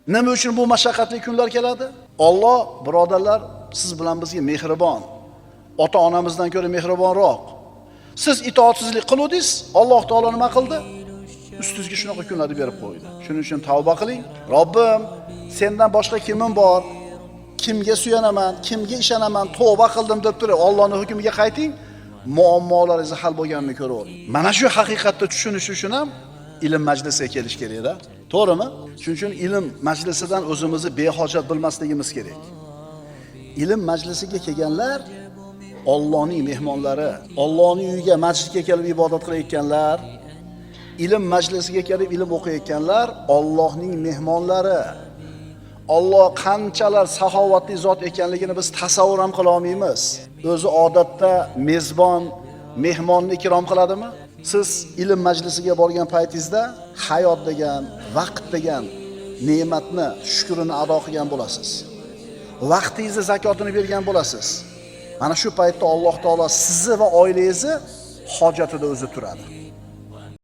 Nima uchun bu mashaqqatli kunlar keladi? Alloh, birodarlar, siz bilan bizga mehribon. Ota-onamizdan ko'ra mehribonroq. Siz itoatsizlik qiluvdingiz, Alloh taolo nima qildi? Ustingizga shunaqa kunlarni berib qo'ydi. Shuning uchun tavba qiling. Robbim, sendan boshqa kimim bor? Kimga suyanaman, kimga ishonaman, tavba qildim deb turib, Allohning hukmiga qayting, muammolaringiz hal bo'lganini ko'ravering. Mana shu haqiqatni tushunish uchun ham ilm majlisiga kelish kerak-da. To'g'rimi? Shuning uchun ilm majlisidan o'zimizni behojat bilmasligimiz kerak. Ilm majlisiga kelganlar Allohning mehmonlari, Allohning uyiga masjidga kelib ibodat qilayotganlar, ilm majlisiga kelib ilm o'qiyotganlar Allohning mehmonlari. Alloh qanchalar saxovatli zot ekanligini biz tasavvur ham qila olmaymiz. O'zi odatda mezbon mehmonni ikrom qiladimi? Siz ilm majlisiga borgan paytingizda hayot degan, vaqt degan ne'matni shukrini ado qilgan bo'lasiz. Vaqtingizni zakotini bergan bo'lasiz. Mana shu paytda Alloh taolo sizni va oilangizni hojatida o'zi turadi.